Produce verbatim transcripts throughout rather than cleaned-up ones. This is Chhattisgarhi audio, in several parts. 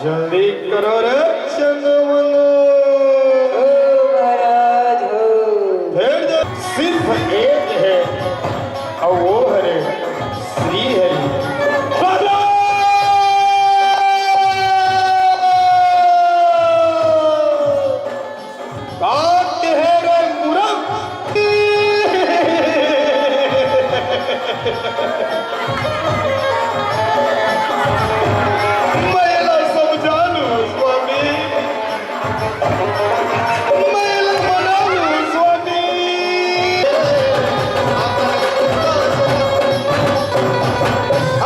जल्दी करो रे चंगमंग। हो महाराज, हो। फेर दे, सिर्फ एक हे, अउ वो हरे श्री हरि। बाबा! काट हे रे मूरख। मैं ला समझा लूं स्वामी, मैं ला मना लूं स्वामी।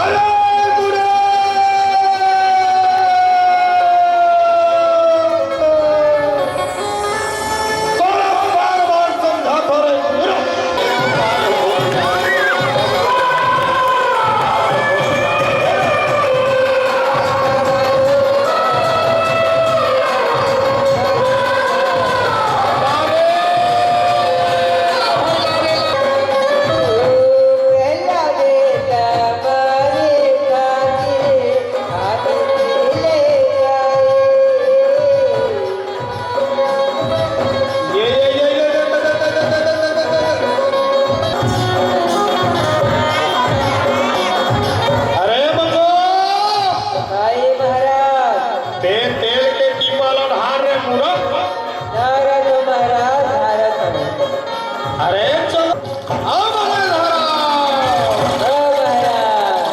अरे मूरख! अरे मंगू! भाई महाराज। ते तेल के टीपा ला ढार रे मूरख। ढारत हो महाराज, ढारत हो। अरे चल, अब अरे धरा। हो महाराज।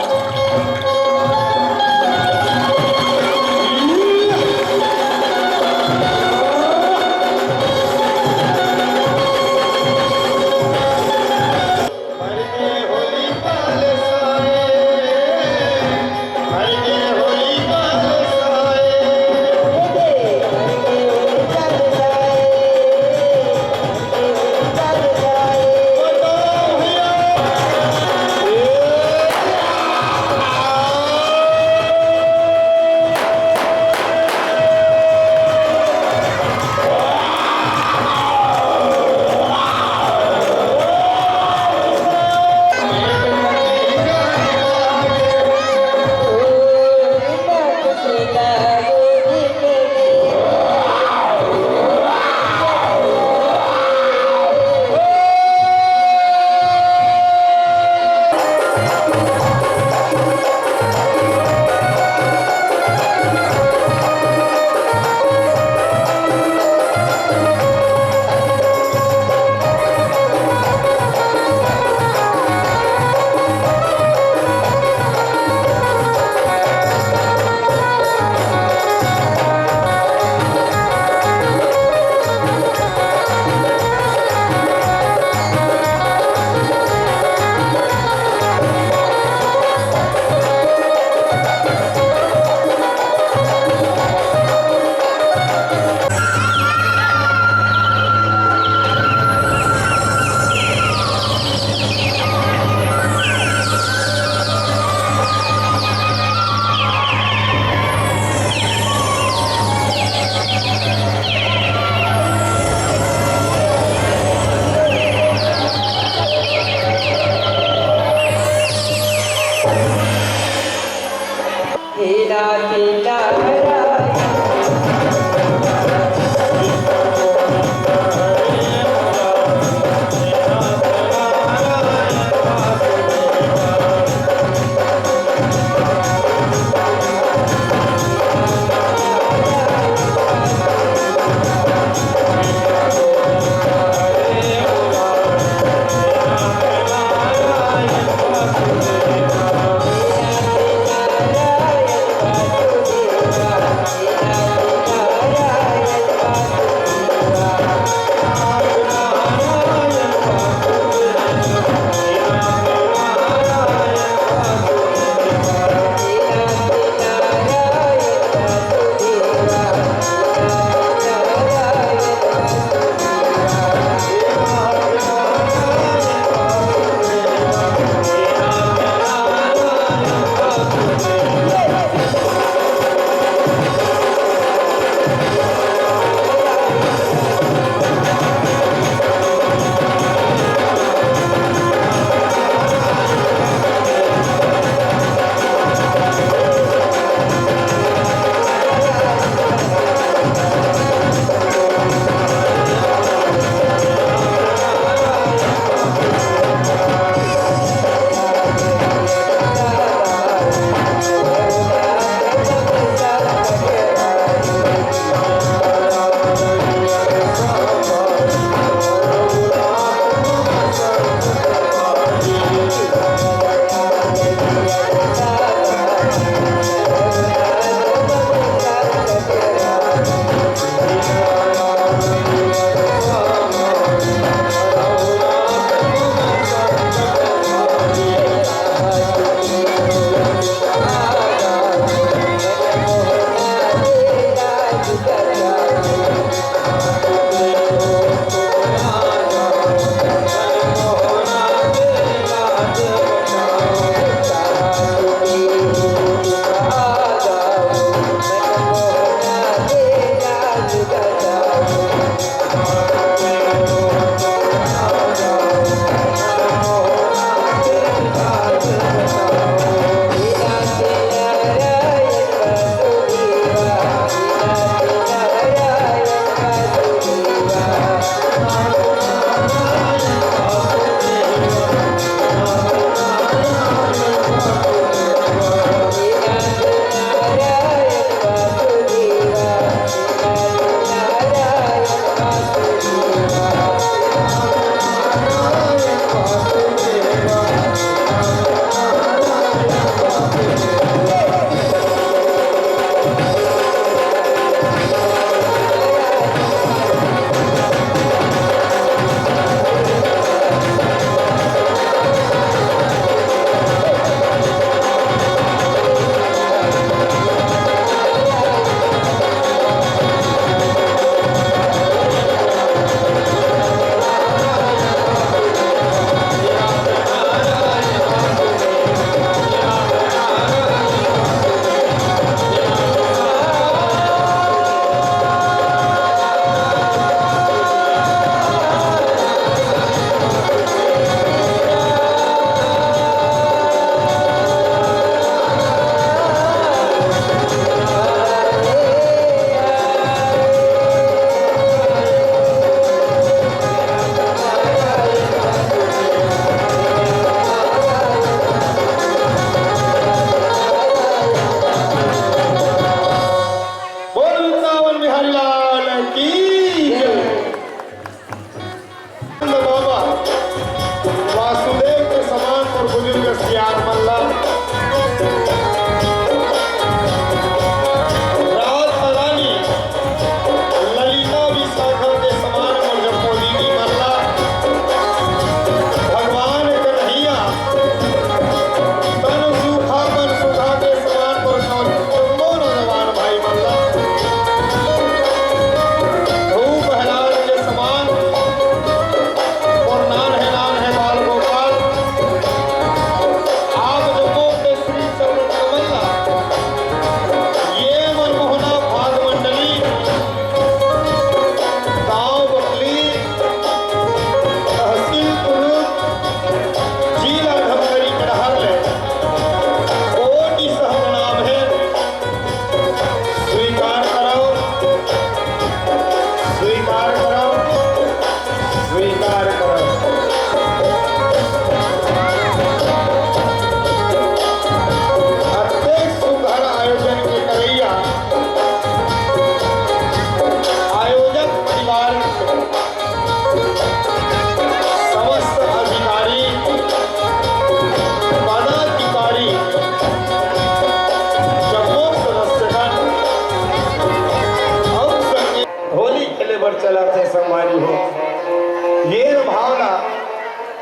संगवारी हो। ये भावना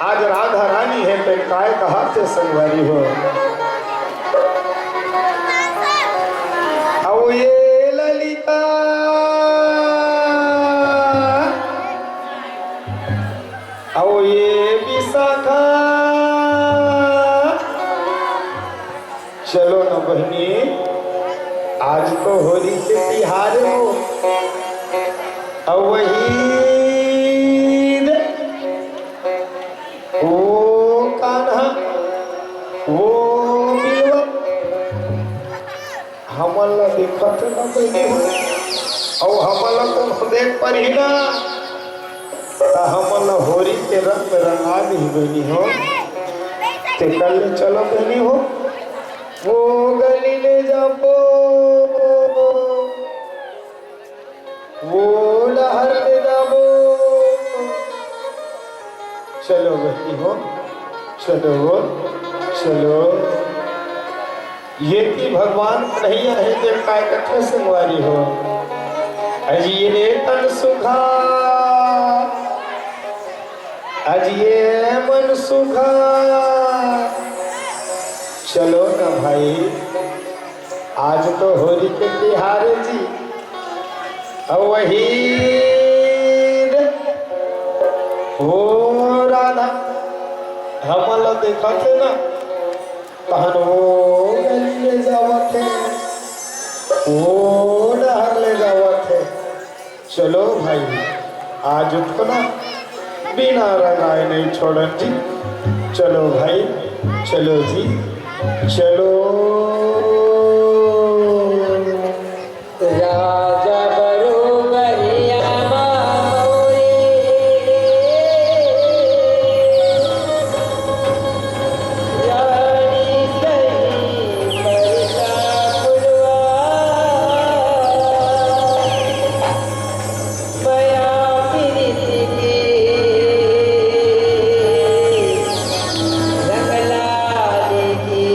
आज राधा रानी हे, तेन काय कहाथे संगवारी हो। अउ ये ललिता, अउ ये विशाखा, चलो न बहिनी, आज तो होरी के तिहार हो। अउ वही दे, ओ कान्हा, ओ बिलवा, हमन ला देखत न बहिनी हो, अउ हमन ला तो देख परही ना, त हमन ला होरी के रंग रंगा दिही बहिनी हो। तेकर ले चलो बहिनी हो, वो गली ले जाबो, वो डहर ले जाबो। चलो बहिनी हो, चलो, चलो। ये कि भगवान कन्हैया हे, ते काय कथे संगवारी हो। अजी रे तन सुखा, अजी ये मन सुखा। चलो ना भाई, आज तो होरी के तिहार जी। अउ वही दे, ओ राधा, हमन ला देखत हे ना, तहन वो गली ले जावत हे, वो डहर ले जावत हे। चलो भाई, आज उठो ना, बिना रंगाए नहीं छोड़न जी। चलो भाई, चलो जी, चलो। राजा बरोबरिया मा मोरे, रानी सही परसा फुलवा। मया प्रीत के रंग लाल की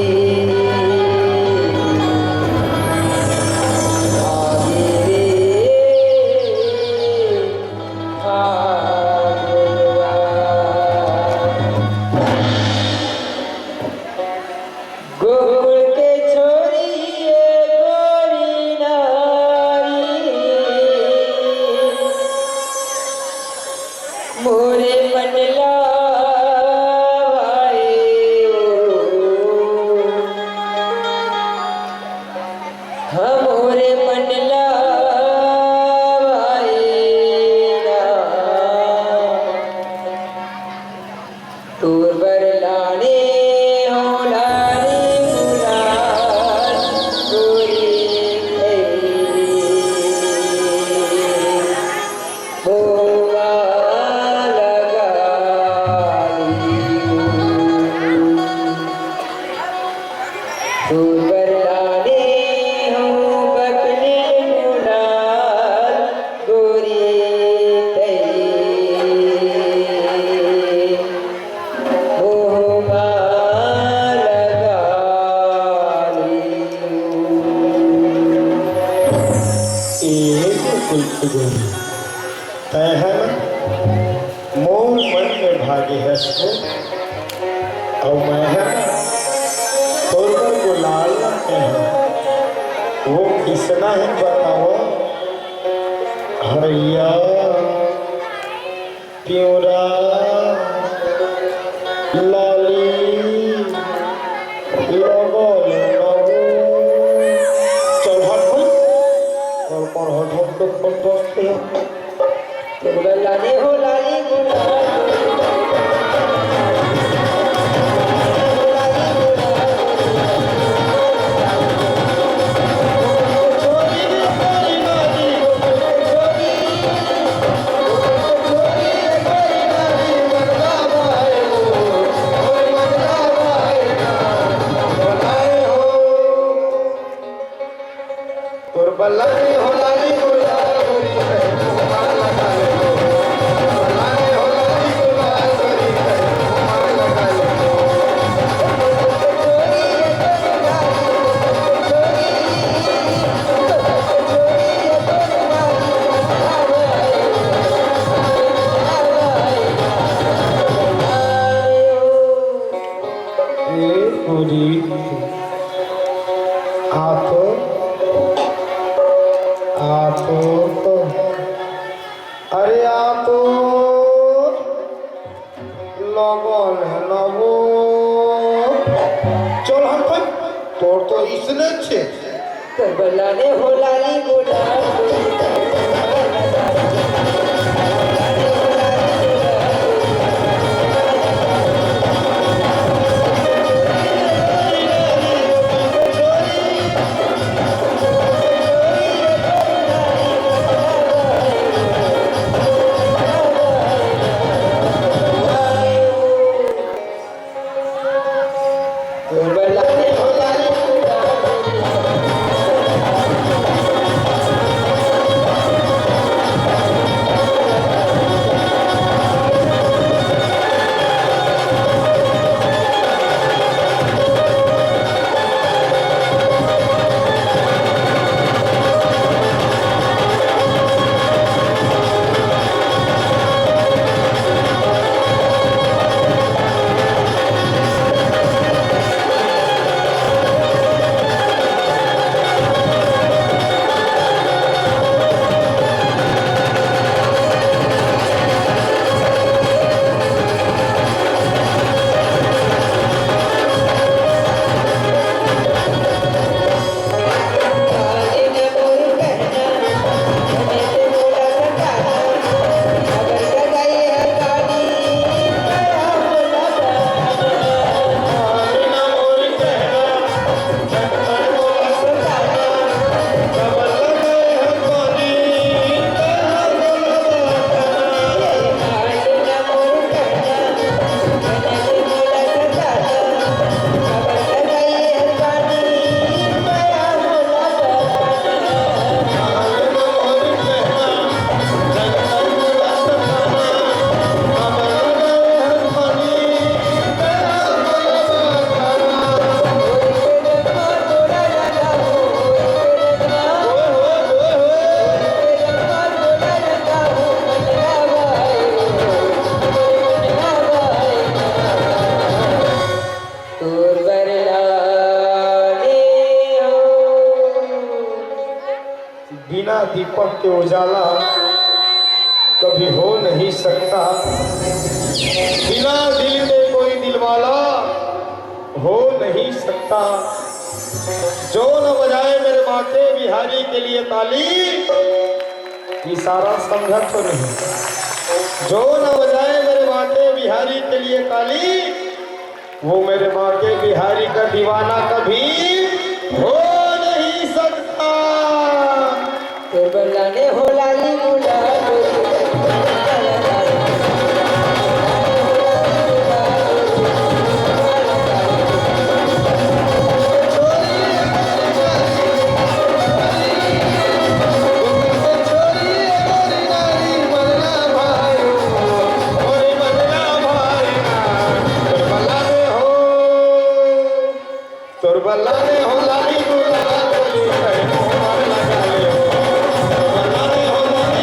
आगे रे फागुनवा। गोकुल के छोरी ये गोरी नारी, मोरे मन लावाए ओ, हाँ, मोरे मन लावाए ना। तोर बर लाने हो लाने गुलाल गोरी कही मोवा लगा लियो। तोर बर लाने हो बकली गुलाल गोरी तई मोहमा लगा लियो। ए गोकुल के गोरी, तैं ह ना मोर मन में भागे हस वो, अउ मैं ह ना तोर बर गुलाल लाने हंव। वो किसना हे बतावव? हरैया, पिंवरा, लाली, लगल नगो। चल हट भाई। अउ मोर हट हट के फोन दोस्त हे। तोर बर लाने हो लाली गुलाल। तोर बल्ला रे हो लाली गुलाल गोरी कहे मुँह मार लगा ले। बल्ला रे हो लाली गुलाल गोरी कहे मुँह मार लगा ले। आ तो, तो, अरे आ तो, लगन नबो। चल हट भाई, तोर तो इसने छे। तो बलाने हो लाली बोला। बिना दीपक के उजाला कभी हो नहीं सकता, बिना दिल के कोई दिलवाला हो नहीं सकता। जो न बजाए मेरे बांके बिहारी के लिए ताली, इशारा समझा तो नहीं। जो न बजाए मेरे बांके बिहारी के लिए ताली, वो मेरे बांके बिहारी का दीवाना कभी हो नहीं सकता। तो बलाने हो लाली गुलाल। तोर बल्ला में हो लाली गुलाल, बोली कहे मोहर लगा ले हो। तोर बल्ला में हो लाली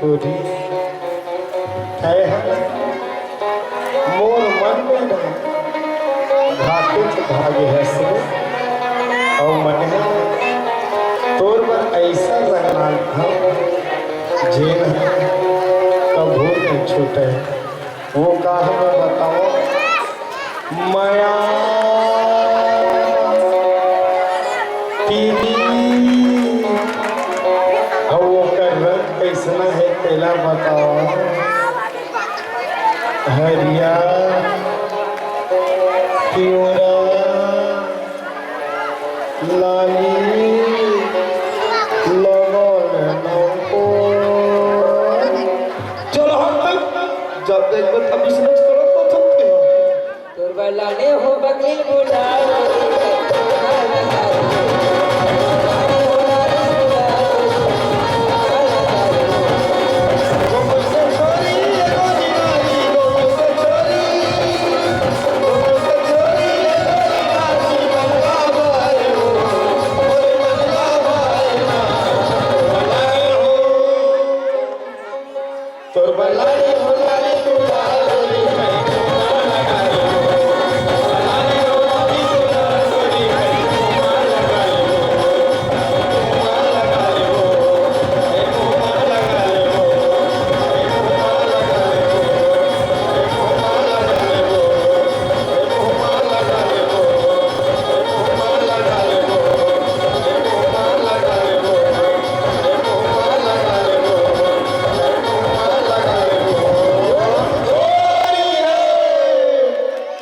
तोरी तय ह मोर मन में ना घातेच भागे हस रे। अउ मन ह तोर बर अइसन रंग डालत हंव, जेन ह कभू नइ छूटय। वो का हवय बताओ? मया पीली। अउ ओकर रंग कइसना हे, तेला बताओ। हरिया, पिवरा, लाली, लगल नौको। चलो हट, जब देखबे तब business करत तो थकते हो। तोर बर लाने हो बकील बुलाओ। तोर बल्ला रे भोला रे तू लाल होली भाई।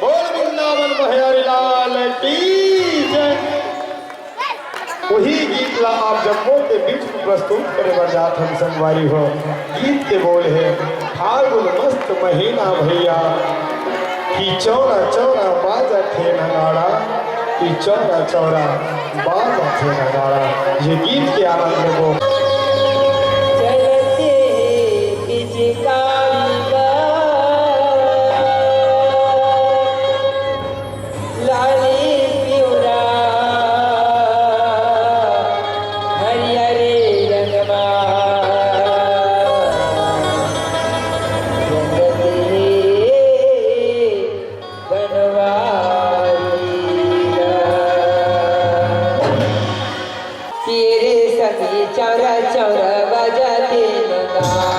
बोल वृंदावन बिहारी लाल की जय। वही गीत ला आप जम्मो के बीच में प्रस्तुत करे बर जात हन संगवारी हो। गीत के बोल हे, फागुन मस्त महीना भैया, कि चौरा चौरा बाजत हे नगाड़ा, कि चौरा चौरा बाजत हे नगाड़ा। ये गीत के आनंद लेबो। चलत हे पिचकारी बा, लाली पिवरा हरियर रंगमा, रंगत हे बनवारी ला। तेरे संगी चौरा चौरा बजाते नगाड़ा।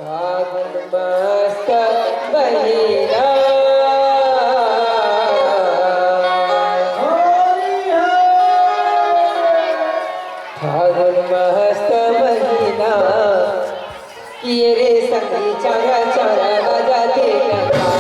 फागुन मस्त महीना। फागुन मस्त महीना। किए रे संगी चौरा चौरा बजाते नगाड़ा।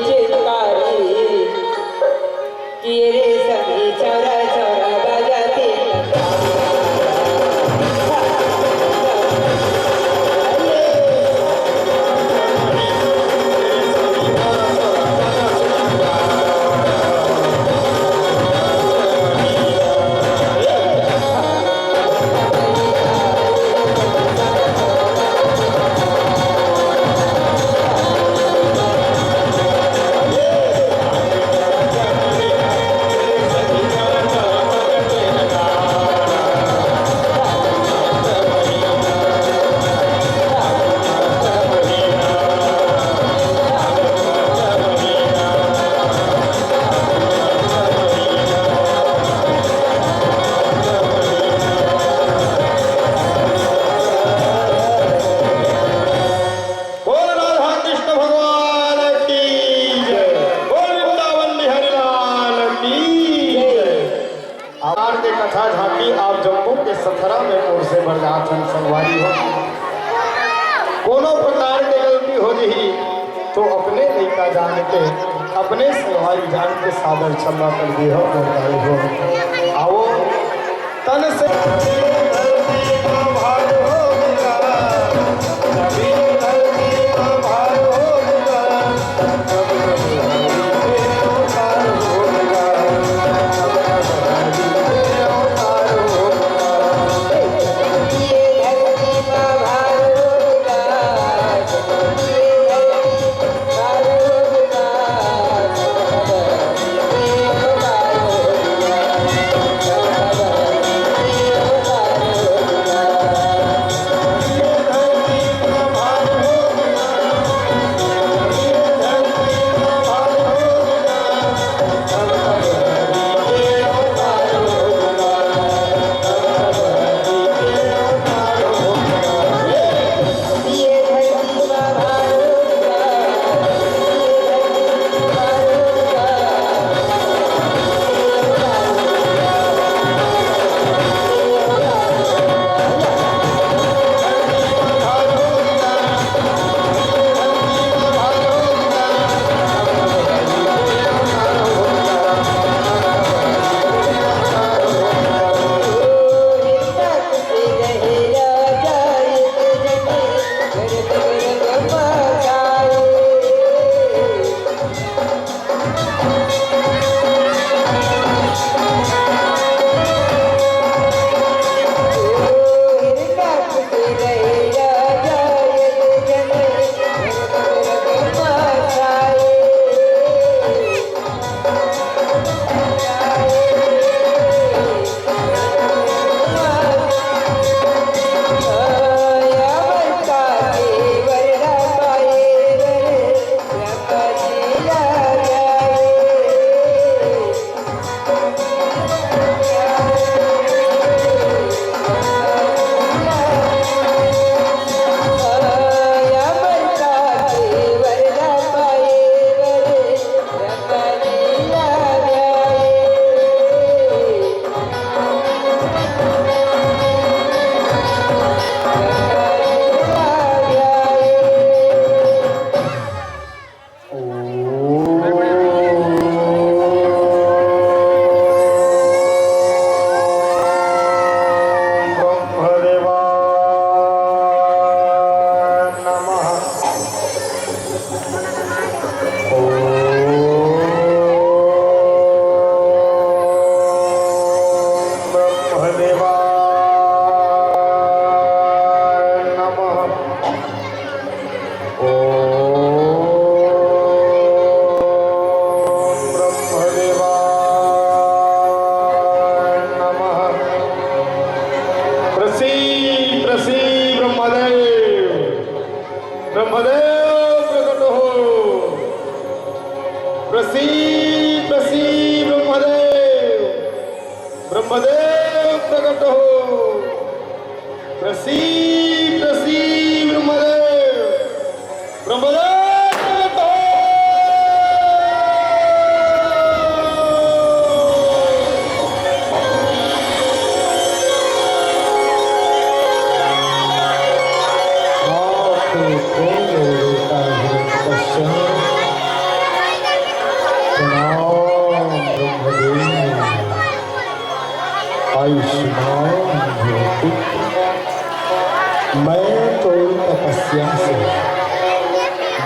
चित्कारी, कि रे सखी छौरा छौरा बजाते। बोल राधा कृष्ण भगवान की जय, बोल वृंदावन बिहारी लाल की जय। अवतार के कथा झांकी आप जम्मो के सथरा में मोर से बरजात हन संगवारी हो। कोनो प्रकार के गलती हो जही तो अपने लइका जान के, अपने संगवारी जान के सादर क्षमा कर दिहो, बरदाई हो। आओ तन से प्रसीद, प्रसीद ब्रह्मदेव, ब्रह्मदेव प्रकट हो। प्रसीद, प्रसीद ब्रह्मदेव, ब्रह्मदेव प्रकट हो। प्रसीद, प्रसीद ब्रह्मदेव, ब्रह्मदेव प्रकट हो।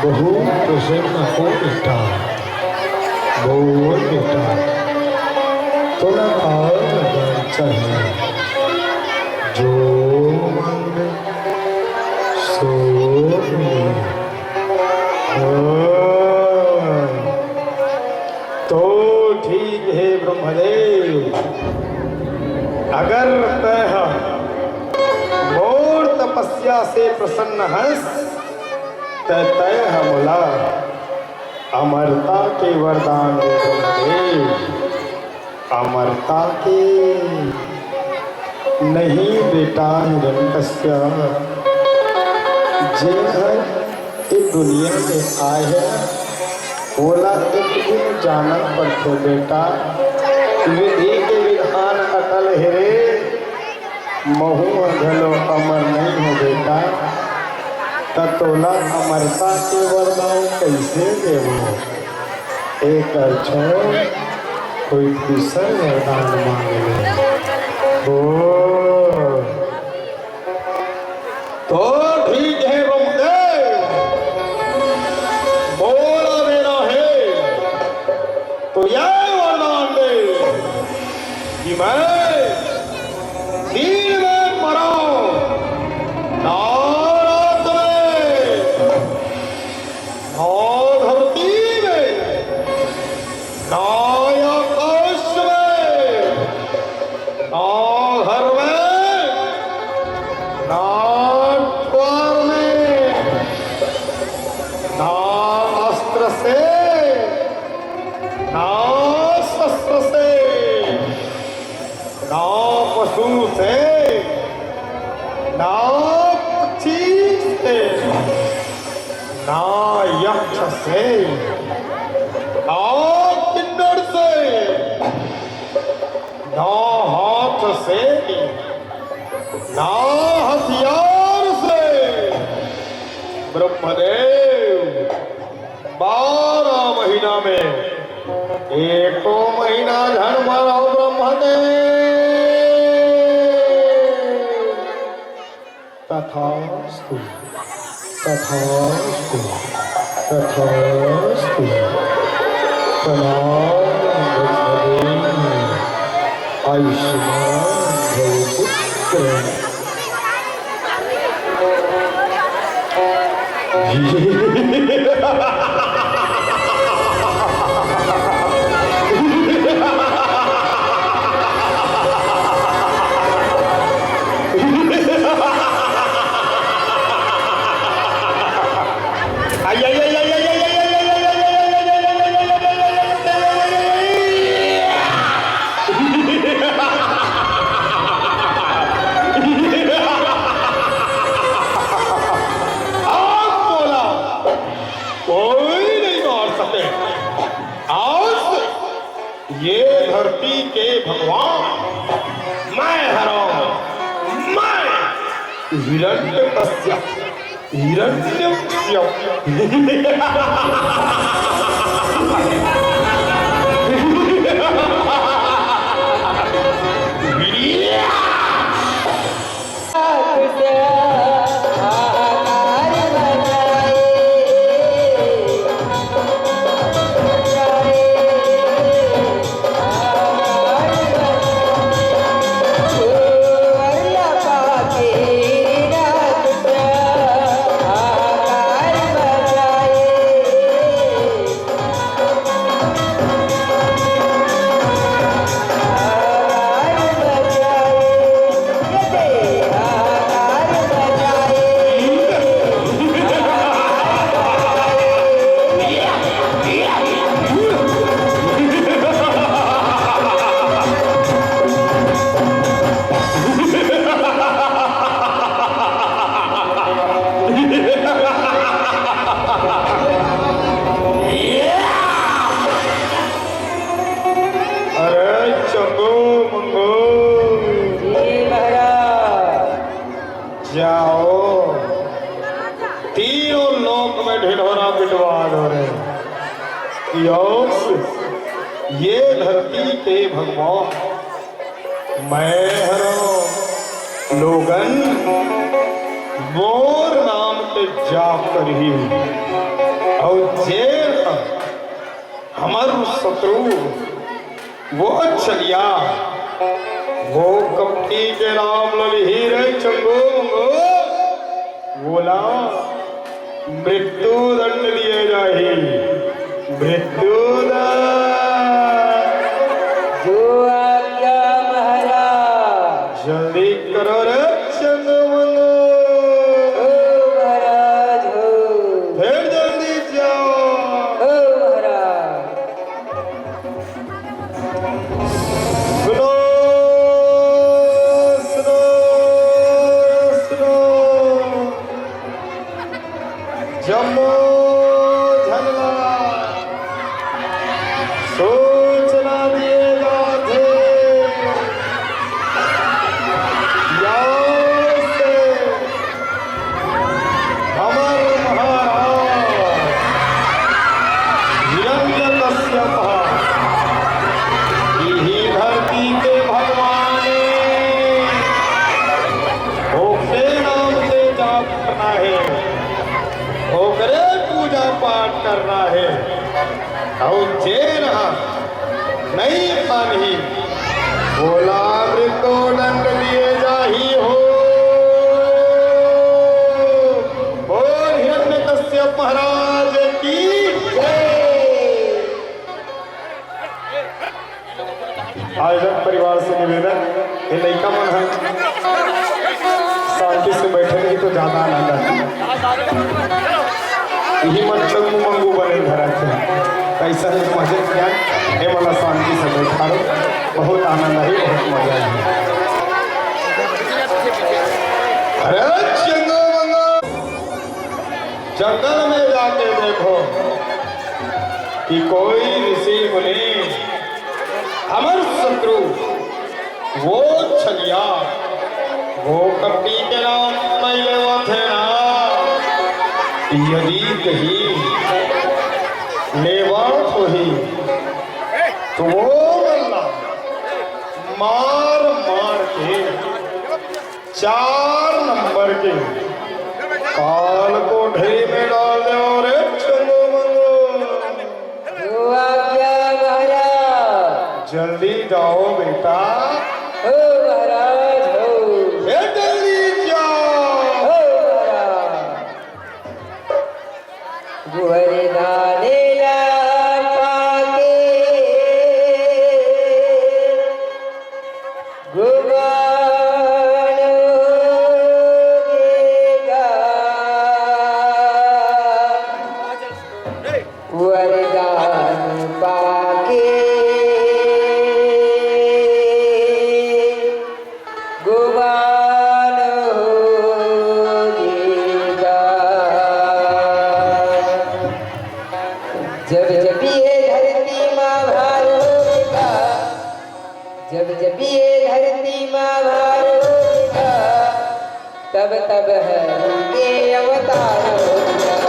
बहुत प्रसन्न हो बेटा, बोल बेटा, तोला का वरदान चाही? जो मांगबे, सो मिलही। हाँ, तो ठीक हे ब्रह्मदेव, अगर तैं ह मोर तपस्या से प्रसन्न हस, त तैं ह मोला अमरता के वरदान दे ब्रह्मदेव, अमरता के। नहीं बेटा हिरण्यकश्यप, जेन ह ए दुनिया में आए हे, ओला एक दिन जाना पड़थे बेटा। विधि के विधान अटल हे रे, महूं ह घलो अमर नइ हों बेटा, त तोला अमरता के वरदान कइसे देवों? एकर छोड़, कोई दूसर वरदान मांग ले। ओ, तो ठीक हे ब्रह्मदेव, मोला देना हे, तो ये वरदान दे कि मैं दिन में मरौं, ना रात में, ना धरती में, ना आकाश में, ना घर में, ना द्वार में, ना अस्त्र से, ना शस्त्र से, ना पशु से, ना पक्षी से, ना यक्ष से, ना किन्नर से, ना हाथ से, ना हथियार से। ब्रह्मदेव, बारह महीना में एको महीना झन मरौं ब्रह्मदेव। तथास्तु, तथास्तु, तथास्तु। प्रणाम ब्रह्मदेव। आयुष्मान भव पुत्र। आज मोला कोई नहीं मार सके। आज ये धरती के भगवान मैं हरौं, मैं हिरण्यकश्यप। हिरण्यकश्यप। अरे चंगू मंगू, जी महाराज। जाओ, तीनों लोक में ढिढोरा पिटवा दो रे। यश, ये धरती के भगवान मैं हरौं। लोगन मोर नाम के जाप करही। हमर शत्रु वो छलिया, वो कपटी के नाम ल लिही रे चंगो मंगो, वोला मृत्यु दंड दिए जाही। मृत्यु दंड। जो आज्ञा महाराज। जल्दी करो रे चंगो मंगो। हो महाराज हो। फिर जल्दी जाओ। हो महाराज। सुनो, सुनो, सुनो। जम्मो झन ला सूचना दिए जात हे। या से हमर महाराज हिरण्यकश्यप ह, इही धरती के भगवान ए, ओकरे नाम से जाप करना हे, ओकरे पूजा पाठ करना हे। अउ जेन ह नइ मानही, ओला मृत्युदंड दिए जाही हो। बोल हिरण्यकश्यप महाराज की जय। आयोजक परिवार से निवेदन, ये लइका मन ह शांति से बैठे रही तो ज्यादा आनंद आही। इही मन चंगू मंगू बने धरत हे। कैसा है मजे क्या? ए वाला शांति से बैठा रहो, बहुत आनंद आही, बहुत मजा आही। अरे चंगू मंगू, जंगल में जाके देखो कि कोई ऋषि मुनि, हमर शत्रु वो छलिया, वो कपटी के नाम नइ लेवत हे ना। यदि कहीं लेवत होही, तो वो मन ला मार मार के चार नंबर के काल कोठरी में डाल देवो रे चंगो मंगो। हो आज्ञा महाराज। जल्दी जाओ बेटा। हो महाराज हो। हे जल्दी जाओ। हो महाराज। वरदान ला पाके गुमान होगे गा। वरदान पाके गुमान होगे गा। जब जब ये धरती माँ भार होगे गा, जब जब ये धरती माँ भार होगे गा, तब तब हरि के अवतार होगे गा।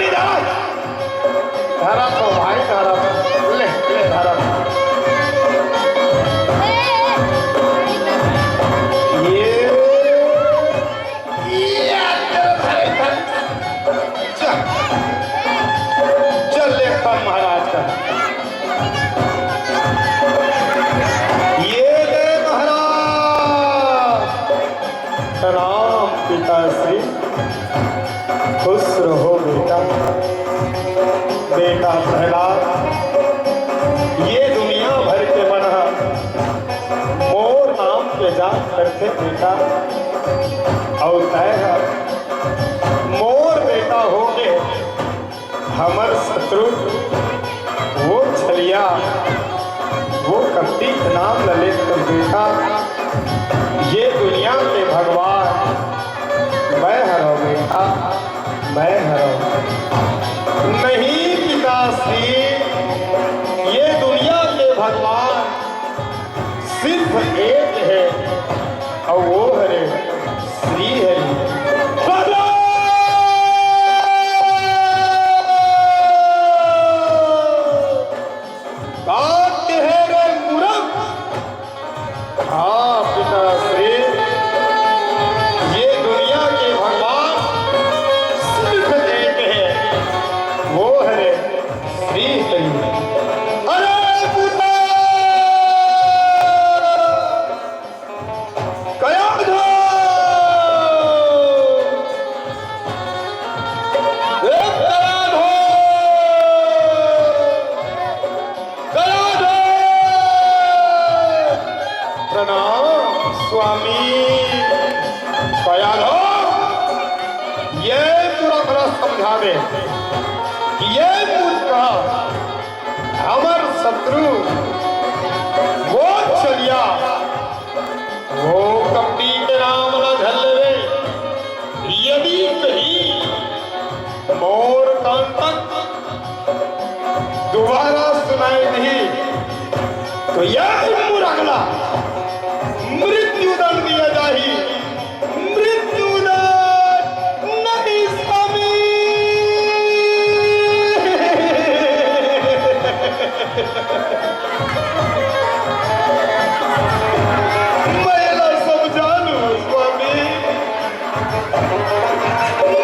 नहीं धरा। धरा तो भाई, धरा तो। ले, ले, धरा तो। ये, ये, धरा, धरा। चल, चल, ले, महाराज का। ये दे महाराज। प्रणाम पिताश्री, खुश रहो बेटा। बेटा प्रहलाद, ये दुनिया भर के मन ह मोर नाम के जाप करथे बेटा, अउ तैं ह मोर बेटा होके हमर शत्रु, वो छलिया, वो कपटी के नाम ल लेत कर बेटा, ये दुनिया के भगवान मैं हरव बेटा, मैं हरव। नहीं पिताश्री, ये दुनिया के भगवान सिर्फ एक हे, अउ वो हरे श्री हरि। का कहे रे मूरख? हाँ पिताश्री, ये दुनिया के भगवान सिर्फ एक हे, वो हरे श्री हरि। अरे पुता, कया धो, ए कया धो, कया धो। प्रणाम स्वामी। कया धो, ये पूरा भला समझा दे कि ये मूर्ख हमर शत्रु वो छलिया, वो कपटी के नाम ला धर लेवे। यदि कहीं मोर कान तक दोबारा सुनाई दिही, तो यह मूरख ला मृत्युदंड दिया जाही। मृत्युदंड नहीं स्वामी। मैं ला समझा लूं स्वामी,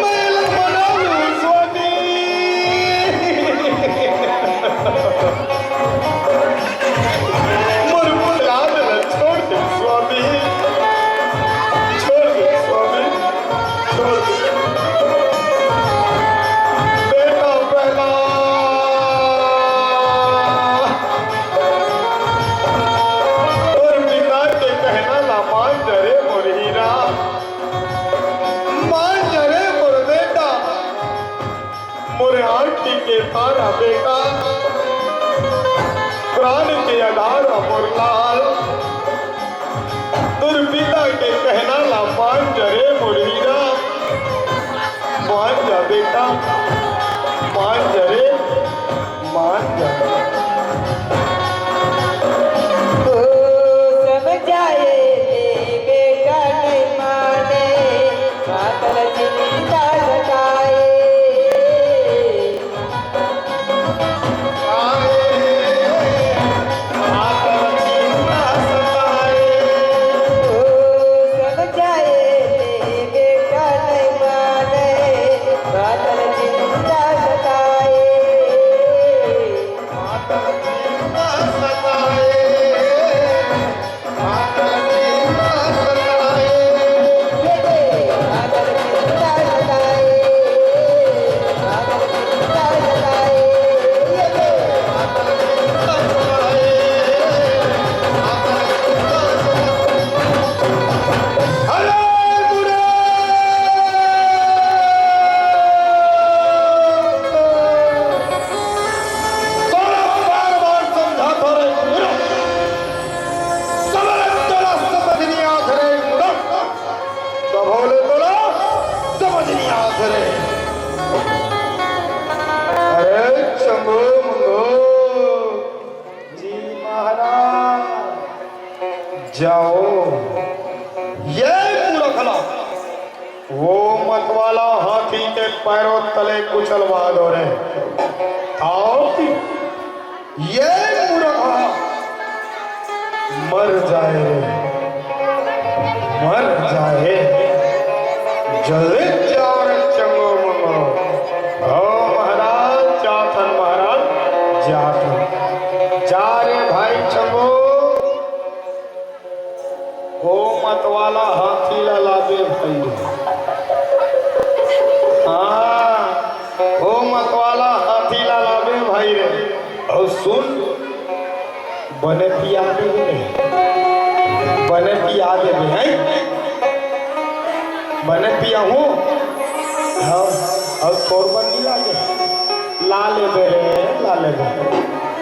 मैं ला मना लूं स्वामी। मोर प्रहलाद ला मोरे आँखी के तारा बेटा, प्राण के आधार मोर लाल, तोर पिता के कहना ला मान जा रे मोर हीरा, मान जा बेटा, मान जा रे, मान जा। ओ समझाए ले बेटा नहीं माने, मातल चिंता सताए। तभो ले तोला समझ नहीं आत रे। अरे चंगो मंगो जी महाराज, जाओ ये मूर्ख ला वो मतवाला हाथी के पैरों तले कुचलवा दो रे। आओ कि ये मूर्ख मर जाए रे, मर जाए। जल्दी जाओ रे चंगो मंगो। ओ महाराज, जाथन महाराज, जाथन। जा रे भाई चंगो। ओ मतवाला हाथी ला लाबे भाई रे। हाँ, ओ मतवाला हाथी ला लाबे भाई रे। अउ सुन, बने पिया देबे रे, बने पिया देबे, हैं? बने पिया हूँ। हाँ, अउ तोर बर नहीं लागे? ला लेबे रे, ला लेबे।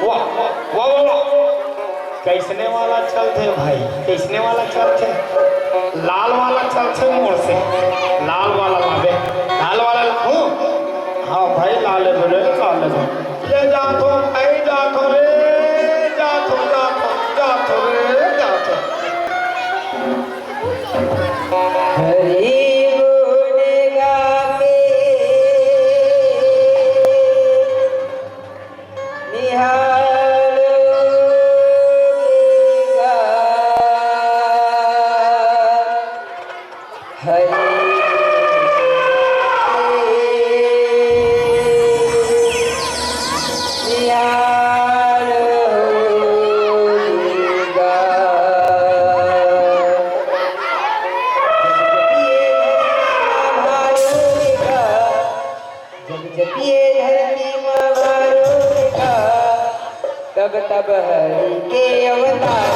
वाह, वाह, वाह, वाह। कइसने वाला चलथे भाई, कइसने वाला चलथे? लाल वाला चलथे मोर से, लाल वाला लाबे, लाल वाला लाहूं। हाँ भाई, ला लेबे रे, ला लेबे। ले जाथो भाई, जाथो रे, जाथो, जाथो, जाथो रे, जाथो। हरि गुण गाके निहाल गा। हरि निहाल गा। जब जब ये धरती माँ भारो गा, जब जब ये धरती माँ भारो गा, तब तब हरि के अवतार।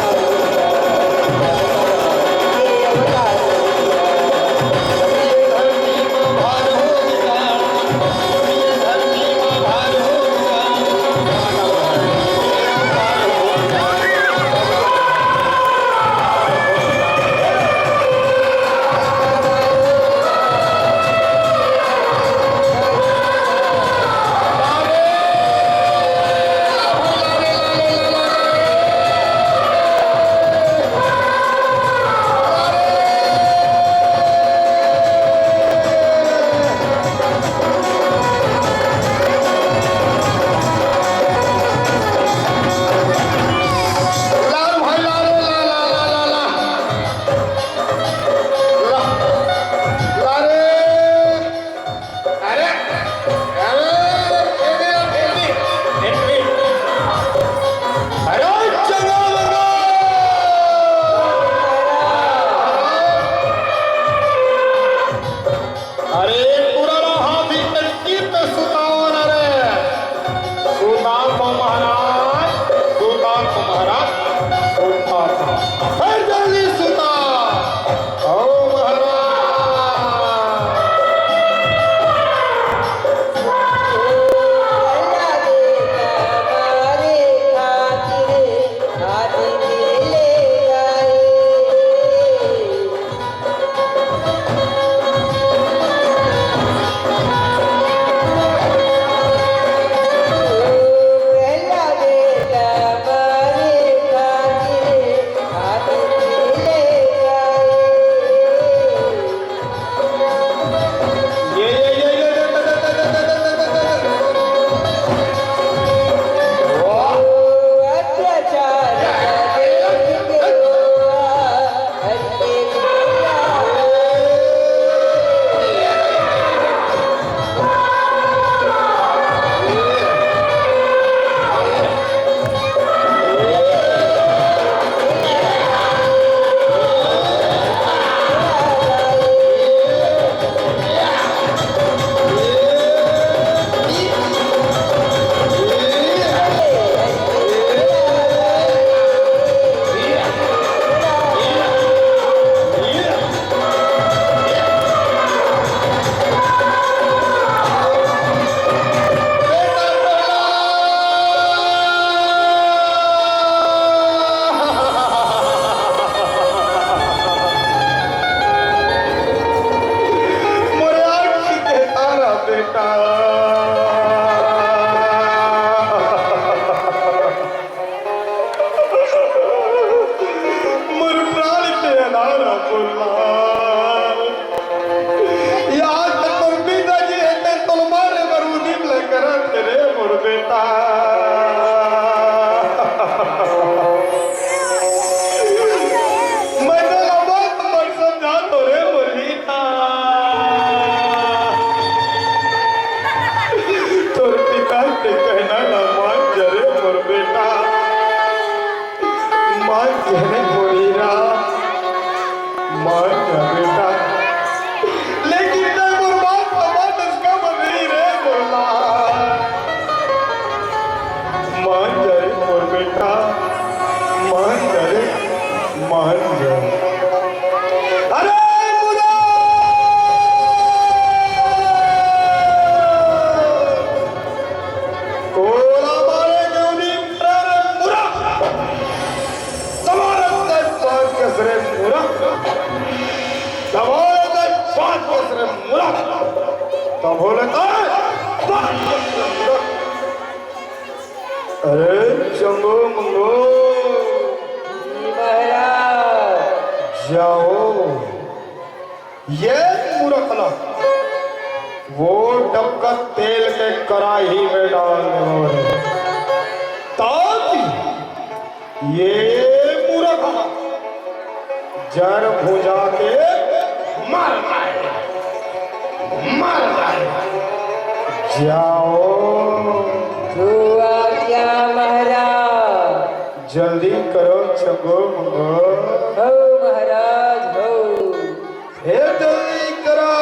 मैं तो लबक मर समझा तो रे मुरली था। तोर पिता के कहना ना मान जरे मोर बेटा, मान जरे मोर हीरा। मान जा बेटा, लेकिन तै मोर बात समझ इसका मन नहीं रे बोला। मान जा रे मोर बेटा, मान जा रे, मान जा। अरे मुरा! कोला मारे के उदी रे मुरा! तमारा तै पाँच कसरे मुरा। तमारा तै पाँच कसरे मुरा। तब होले तै पाँच कसरे मुरा। अरे चंगो मंगो। जी महाराज। जाओ। ये मूरख ला वो डबका तेल के कड़ाही में डाल देवो रे, ताकि ये मूरख जर भुंजा के मर जाए, मर जाए। जाओ। जो आज्ञा महाराज। जल्दी करो चंगो मंगो। हो महाराज हो। फेर जल्दी करा।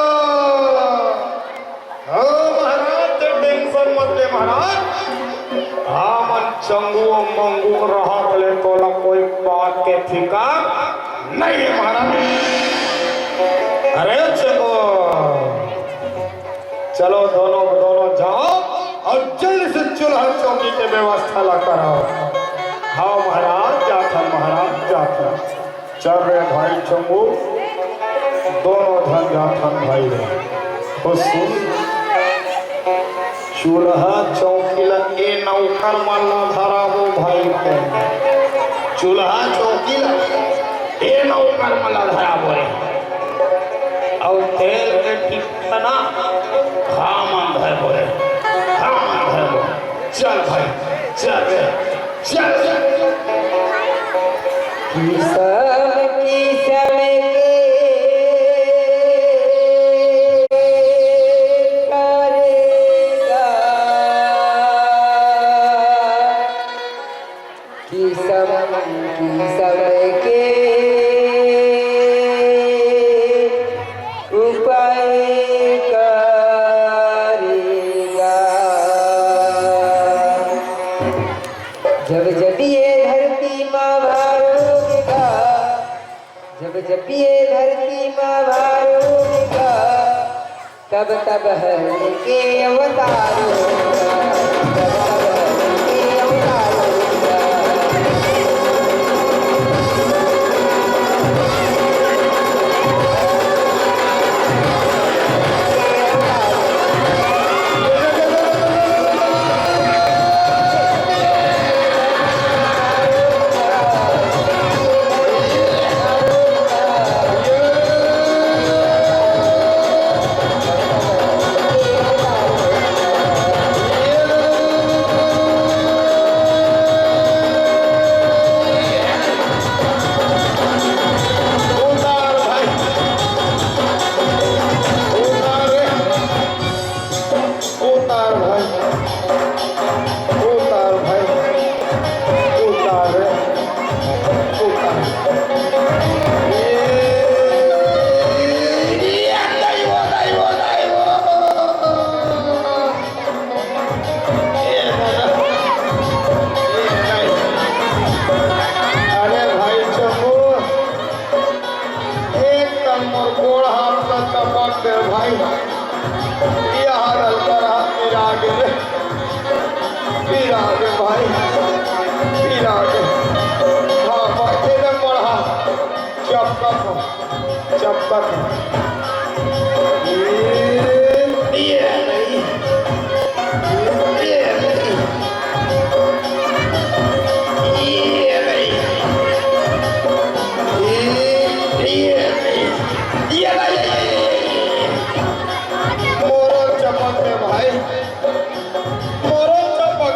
हाँ महाराज, तैं tension मत ले महाराज। हमन चंगू अउ मंगू रहत ले तोला कोई बात के फिकर नहीं है महाराज। अरे चंगू, चलो दोनों, दोनों जाओ अउ जल्दी से चूल्हा चौकी के व्यवस्था ला कराओ। हाँ महाराज, जाथन महाराज, जाथन। चल रे भाई चंगू, दोनों झन जाथन भाई रे। ओ सुन, चूल्हा चौकी ला ए नौकर मन ला धराबो भाई के। चूल्हा चौकी ला ए नौकर मन ला धराबो रे। अउ तेल के टिकना हमन धरबो रे, हमन धरबो। चल भाई, चल रे। किसम किसम के करेगा, किसम किसम के उपाय करेगा। जब जब ये धरती मा भार होगा, जब जब ये धरती मा भार होगा, तब तब हरि के अवतार होगा, तब तब हरि के अवतार होगा। उतार भाई, उतार भाई, उतार भाई, उतार रे, उतार। ए, ए, दैवो, दैवो, दैवो। ए, दादा। ए, दादा। अरे भाई चंगू, एक कन मोर गोड़ हाथ ला चपक दे भाई। ये हालत करा, पिरा गे रे, पिरा गे भाई, पिरा गे। हाँ भाई, एकदम बढ़ा, चपक, चपक। ये, ये नहीं, ये नहीं, ये नहीं, ये, ये नहीं, ये नहीं। मोरो चपक दे भाई, मोरो चपक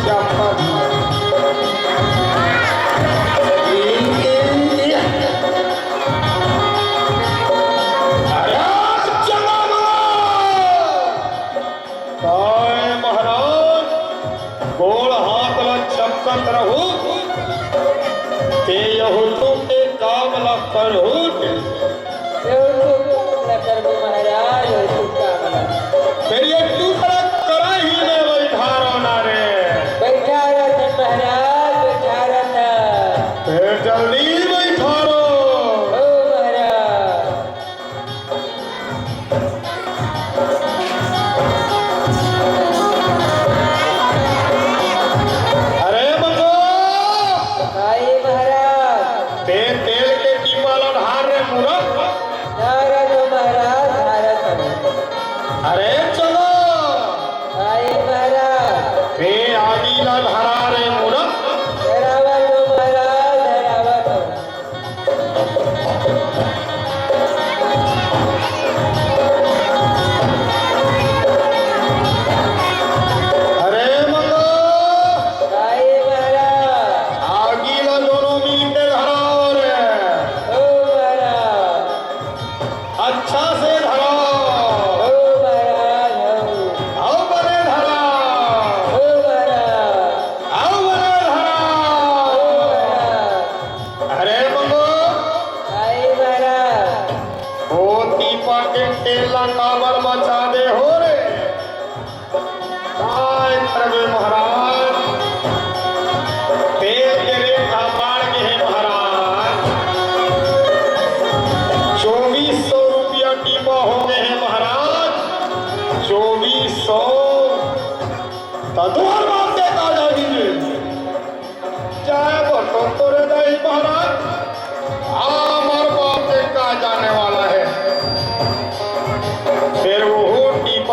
चप्पल। अरे, चला बोलो। काय महाराज, गोड़ हाथ ला चपकत रहू, ते यहू तो के काम ला करहू। यहू तो काम ला करबो महाराज, यहू तो काम ला। फेर ये टुकड़ा कराही में बइठारो ना रे। बइठारत हन महाराज, बइठारत हन। फेर जल्दी बइठारो। ओ महाराज। अरे मंगो। काय महाराज। ते तेल के टीपा ला ढार रे मूरख। ढारत हंव महाराज, ढारत हंव। अरे चलो। काय महाराज। ते आगी ला ढार रे मूरख। धरावत हंव महाराज, धरावत हंव। अरे मंगो। काय महाराज। आगी ला दोनों मिलके धराओ रे। ओ महाराज। अच्छा से धराओ। ओ महाराज, हौ। अउ बने धराओ। ओ महाराज। अउ बने धराओ। ओ महाराज। अरे मंगो। काय महाराज। ओ दीपक के तेल ला काबर बचा दे हो रे? काय करबे महाराज, तेल के रेट ह बाढ़ गे हे महाराज। चौबीस सौ रुपया टीपा हो गे हे महाराज, चौबीस सौ। त तोर बाप के का जानी रे? जाए बटो तोरे दाई महाराज, हमर बाप के का जाने वाला हे। फेर वो टीपा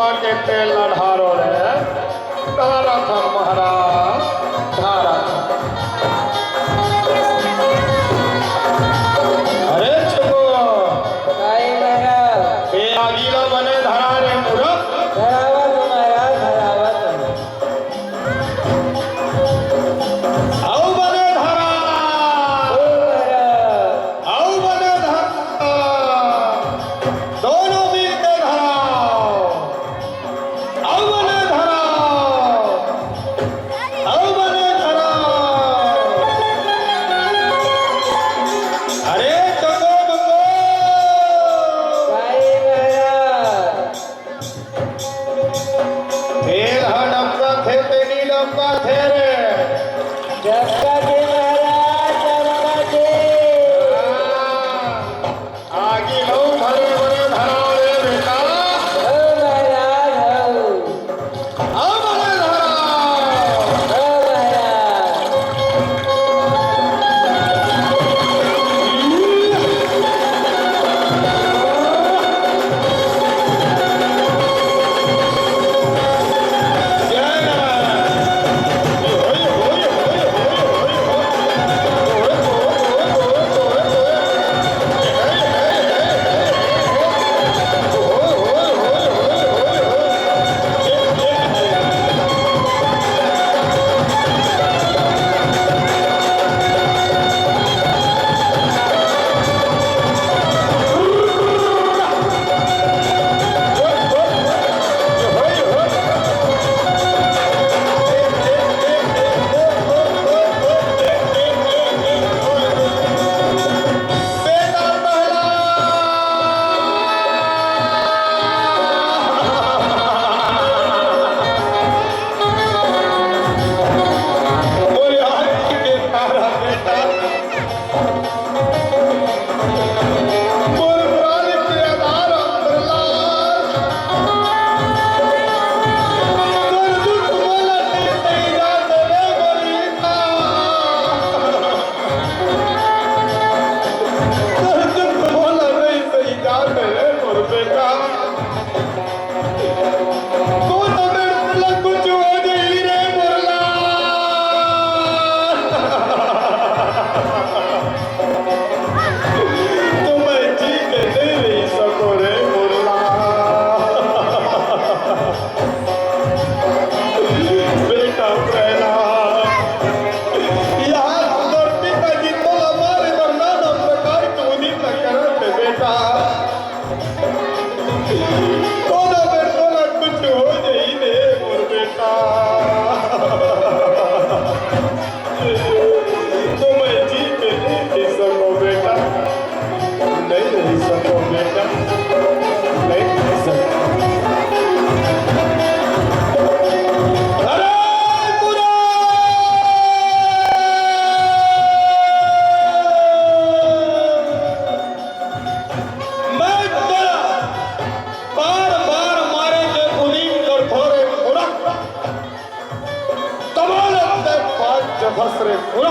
हस रे पूरा।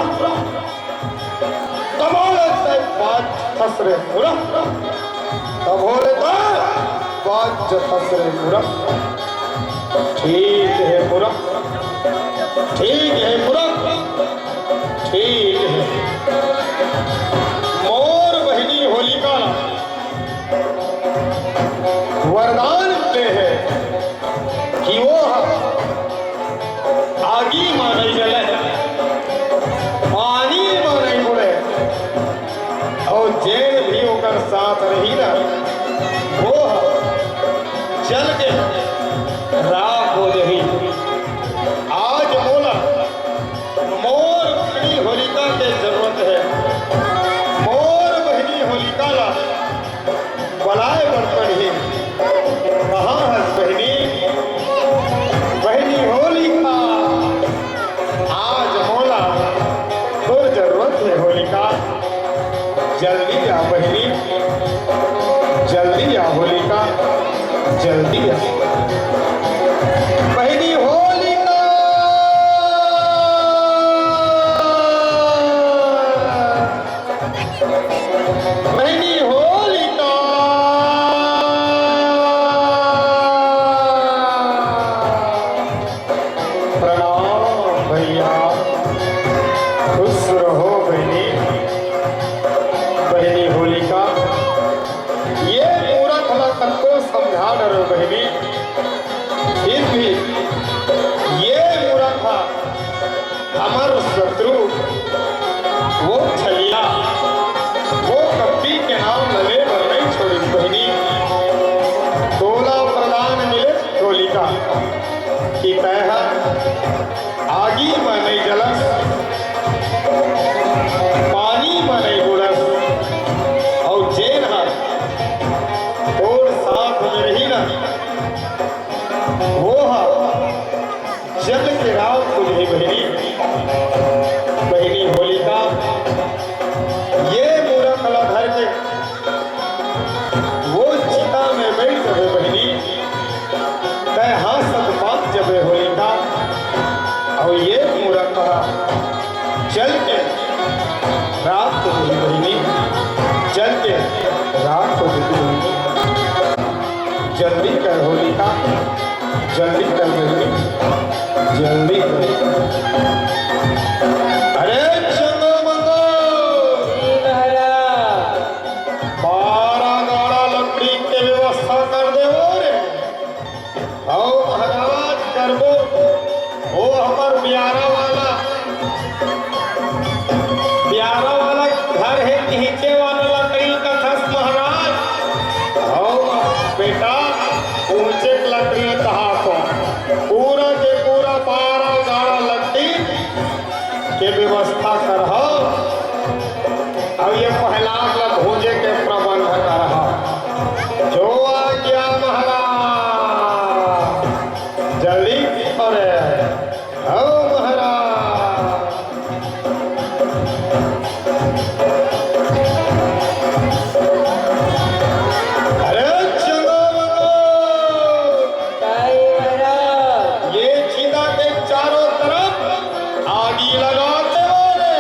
तब होले तय बाज हस रे पूरा। तब होले तय बाज हस रे पूरा। ठीक हे पूरा, ठीक हे पूरा, ठीक हे। मोर बहिनी होलिका ला वरदान दे हे कि वो ह आगी म नइ जलय, पानी म नइ बुड़य, अउ जेन भी ओकर साथ रही ना, वो ह जल के राख हो जही। आज मोला मोर बहिनी होलिका के जरूरत हे। मोर बहिनी होलिका ला बलाए बर पड़ही। कहाँ हस बहिनी? बहिनी होलिका, आज मोला तोर जरूरत हे होलिका। जल्दी आ बहिनी, जल्दी आ होलिका, जल्दी आ। बहिनी होलिका, बहिनी होलिका। प्रणाम भैया, खुश रहो बहिनी। बहिनी होलिका, ये मूरख ला कतको समझा डरेंव बहिनी, फिर भी ये मूरख हा हमर शत्रु, वो छलिया, वो कपटी के नाम लगे बर नइ छोड़िस बहिनी। तोला वरदान मिले होलिका कि तैं ह आगी म नइ जलस, पानी म नइ बुड़स, अउ जेन ह तोर साथ में रही ना, वो ह जल के राख हो जही बहिनी। बहिनी होलिका, ये मूरख ला धर के वो चिता में बइठ जबे बहिनी, तैं हांसत बांच जबे होलिका, अउ ये मूरख ह जल के राख हो जही बहिनी, जल के राख हो जही बहिनी। जल्दी कर होलिका, जल्दी कर बहिनी, जल्दी कर। अरे चंदो मंगो, जी महाराज। पारा गाड़ा लकड़ी के व्यवस्था कर देवो रे। हव महाराज, करबो। ओ हमर बियारा वाला, बियारा वाला घर हे, तिहिचे वाला लकड़ी कथस महाराज। हव बेटा, उहिचेक लकड़ी कहाथों। पूरा के पूरा पारा गाड़ा लकड़ी के व्यवस्था करहव, अउ ये प्रहलाद ला भोजे के प्रबंध करहव। जो आज्ञा महाराज, जल्दी करे। हव महाराज। अरे चलो बनो। ताई महाराज। ये चिता के चारों तरफ आगी लगा देवो रे।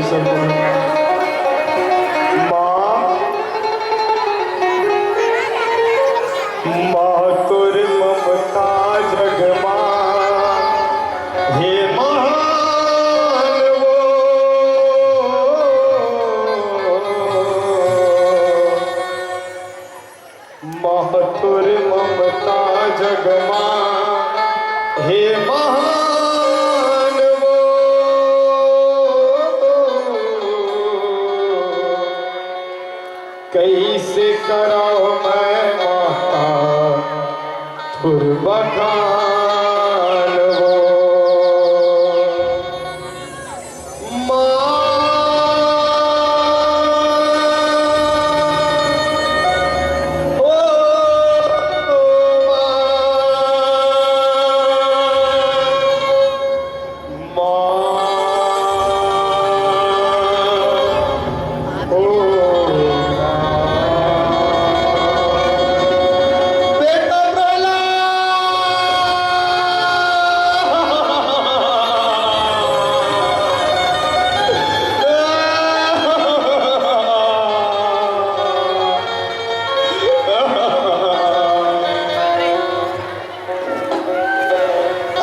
माँ, माँ तोर ममता जग मा हे महान वो। माँ तोर ममता जग मा हे महान वो। कइसे करव मैं माता तोर बखान वो। माँ, ओ, ओ, माँ, माँ, ओ, माँ। बेटा प्रहलाद।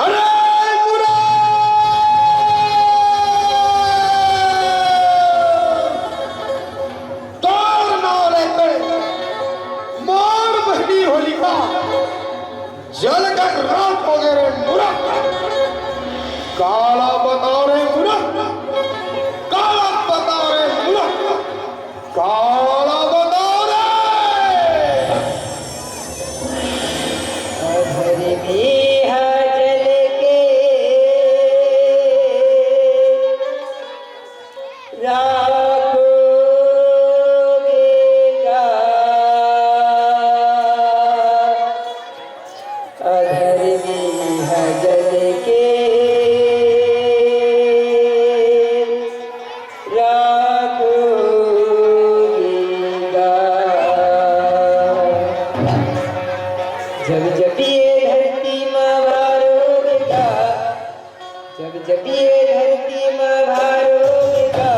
अरे मुराद! तोर नाव लेके मोर बहिनी होलिका जल के राख हो गे रे मूरख। काला बताव रे मूरख, काला बताव रे मूरख, काला बताव रे। अधर में हा जल के राख हो गे गा। अधर में हा जल के राख हो गे गा। जब जब ये धरती मा भार हो गे गा, जब जब ये धरती मा भार हो गे गा,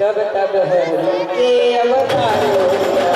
तब तब हरि के अवतार हो गे गा।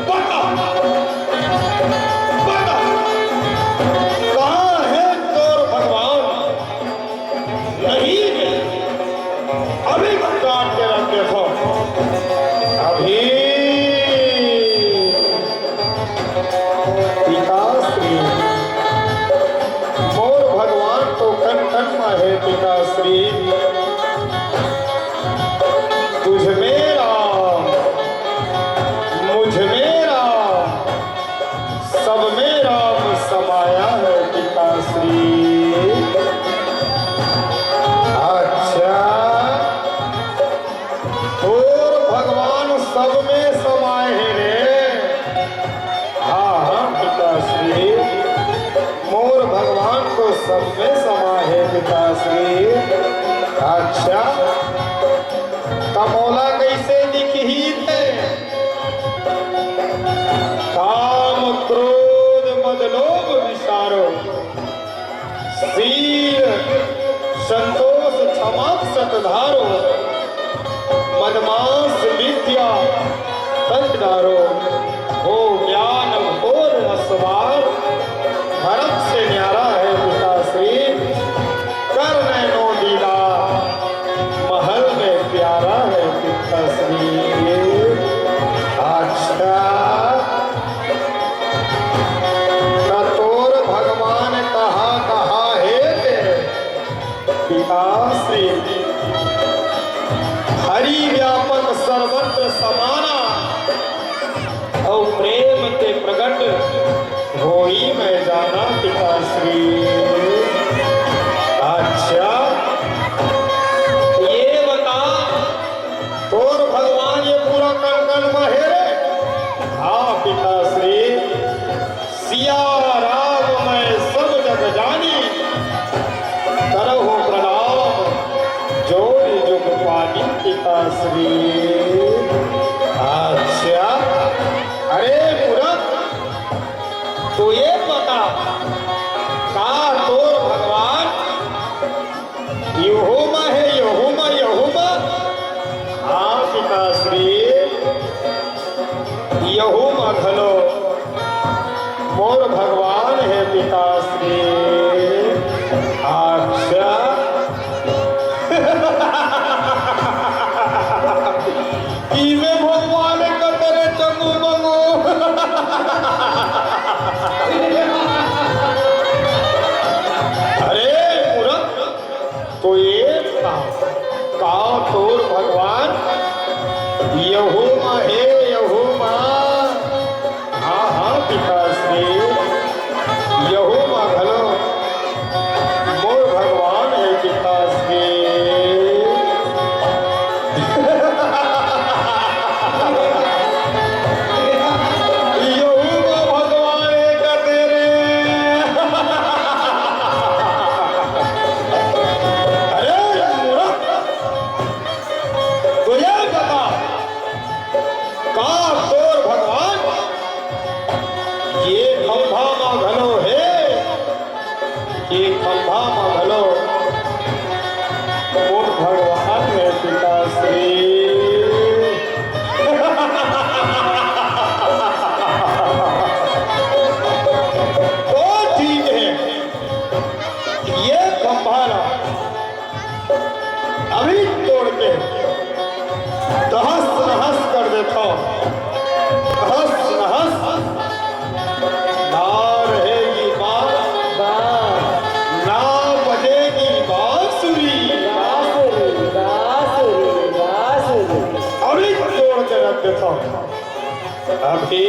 बता, बता, कहाँ है तोर भगवान? नहीं है। अभी काट के रख देखो। अभी पिताश्री, मोर भगवान तो कन कन मा हे पिताश्री। तुझ में राम, मुझ में राम, सब में राम समाया है पिताश्री। अच्छा, तोर भगवान सब में समाए हे रे। हाँ, हाँ, पिताश्री, मोर भगवान तो सब में समाए हे पिताश्री। अच्छा, त मोला कइसे दिखही ते? काम, क्रोध, मद, लोभ, विसारो, शील, संतोष, क्षमा, सत धारो, मद, मास, विद्या, सच डारो हो ज्ञान घोर असवार, भरत से न्यारा है पिताश्री, कर नैनो दीदा महल में प्यारा है पिताश्री। अच्छा, त तोर भगवान कहाँ कहाँ हे तेरे? पिताश्री, हरि व्यापक सर्वत्र समाना, अउ प्रेम ते प्रगट होई मैं जाना पिताश्री। अच्छा, ये बता, तोर भगवान ये पूरा कन कन म हे रे? हाँ पिताश्री, सिया राम मैं सब जग जानी, करहु प्रणाम जोरि जुग पानी पिताश्री। अच्छा, अरे मूरख, तो ये बता, का तोर भगवान यहू म हे, यहू म, यहू म? हाँ पिताश्री, यहू म घलो मोर भगवान हे पिताश्री। अच्छा। इमे भगवान कतरे चंगू मंगू। अरे मूरख, तो ये बता, का तोर भगवान यहू म हे, यहू म? हाँ, हाँ, पिताश्री, यहू म घलो मोर भगवान हे पिताश्री। यहू म भगवान हे कते रे। अरे मूरख, तो ये बता, का तोर भगवान ये खंभा म घलो हे? ये खंभा म घलो मोर भगवान हे पिताश्री। तो ठीक हे, ये खंभा ला अभी तोड़ के तहस नहस कर देथंव। तहस नहस। ना रहेगी बांस, ना बजेगी बांसुरी। बांसुरी, बांसुरी, बांसुरी। अभी तोड़ के रख देथंव। अभी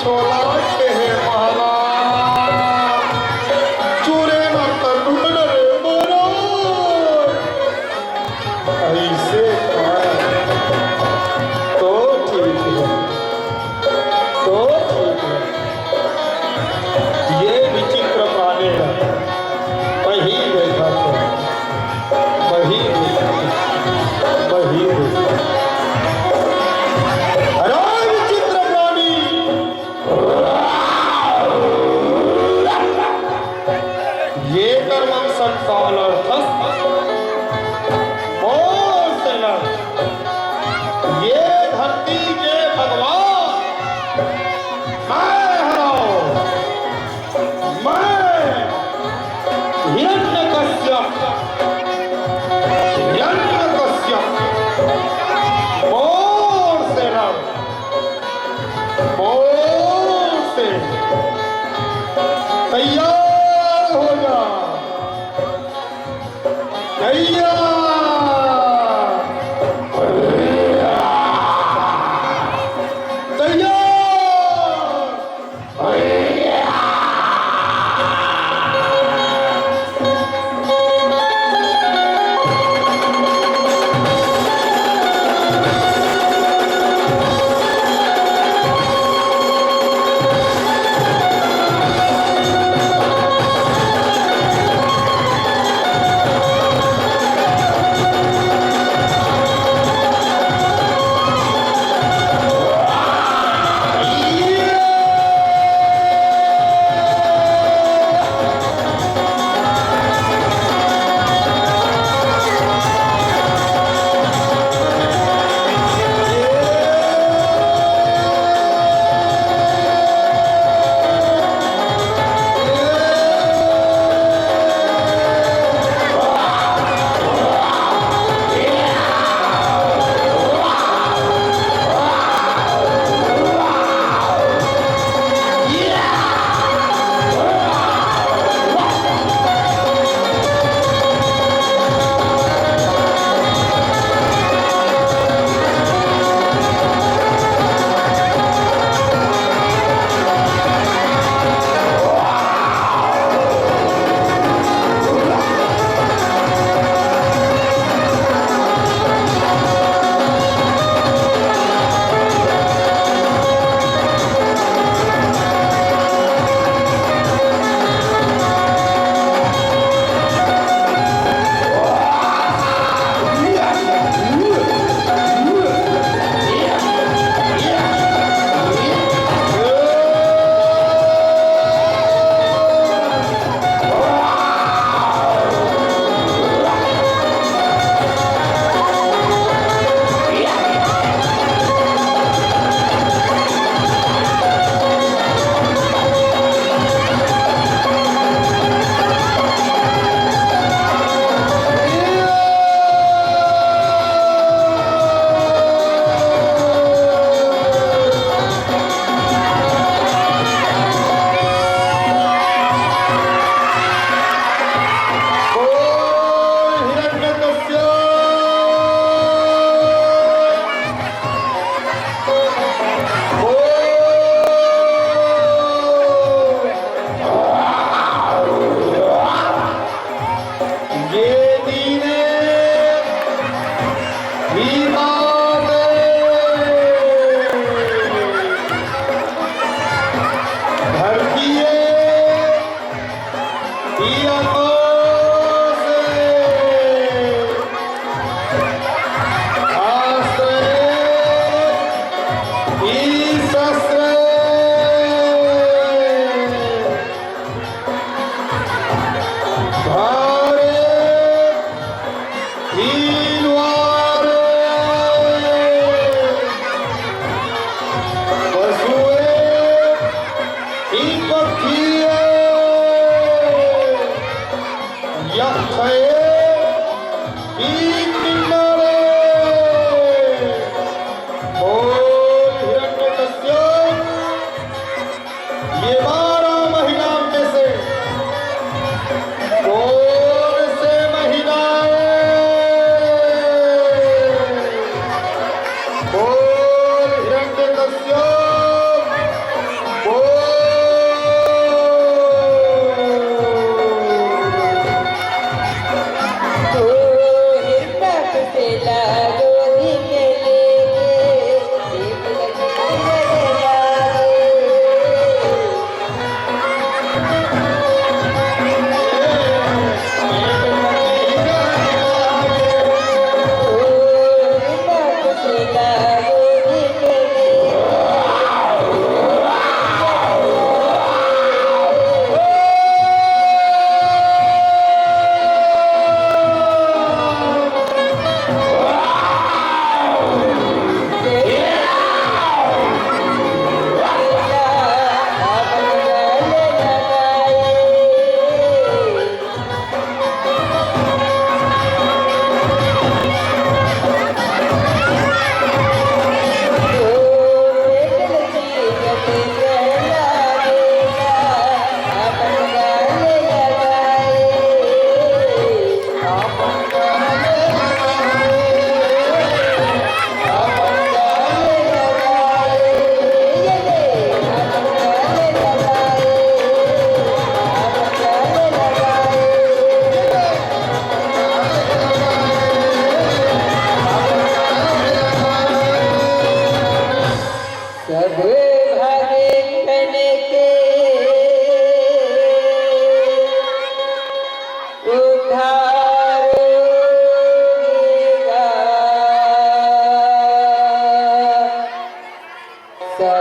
तोला के हे महाराज, चूरे न तरुण रे महाराज। ऐसे कहा तो ठीक है, तो ठीक है। ये विचित्र प्राणी है, वही देखा तो, वही देखा, वही देखा। अरे विचित्र प्राणी, ये कर्मम संतान अर्थस मोर से लड़। ये धरती के भगवान मैं हरंव, मैं हिरण्यकश्यप, हिरण्यकश्यप मोर से लड़। बोल से तैयार हो जा, तैयार, तैयार।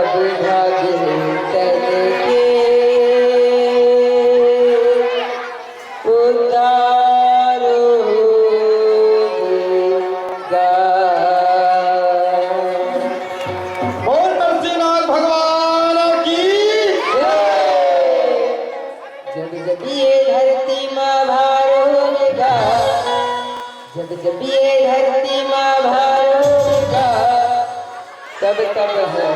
भागे तन के उद्धार होगा। बोल नरसिंहनाथ भगवान की। जब जब ये धरती माँ भार होगा, जब जब ये धरती माँ भार होगा, तब तब हो